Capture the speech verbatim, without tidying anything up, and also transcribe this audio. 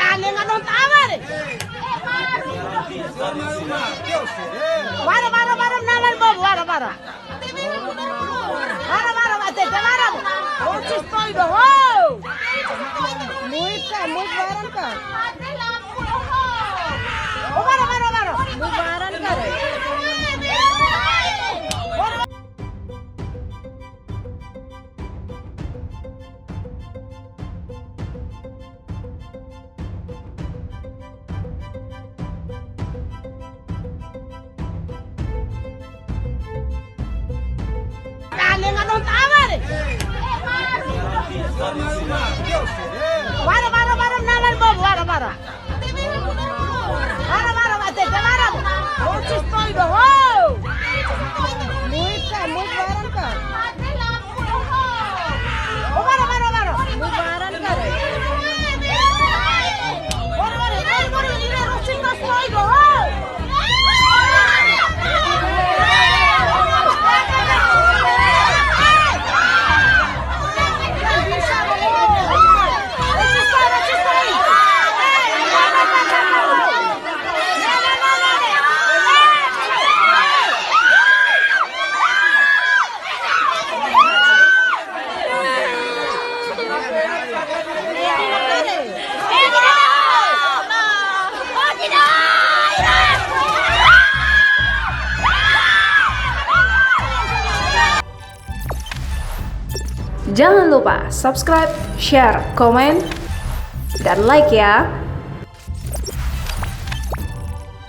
Kali ngadon tawar. Mara, mara, mara, nalar bobo, mara, mara. Mara, mara, mara, mara. Ocis toy doho. Muit ka, muit barang ka. Oh, mara, mara, mara. Muit barang ka. Kali ngadon tawar. Mara, mara, mara, nalar bobo, mara, mara. Mara, mara, mara, mara. Ocis toy doho. Muit ka, muit barang ka. Oh, mara, mara, mara. Muit barang ka. Mara, mara, mara, mara. Ocis toy doho. Jangan lupa subscribe, share, komen, dan like ya.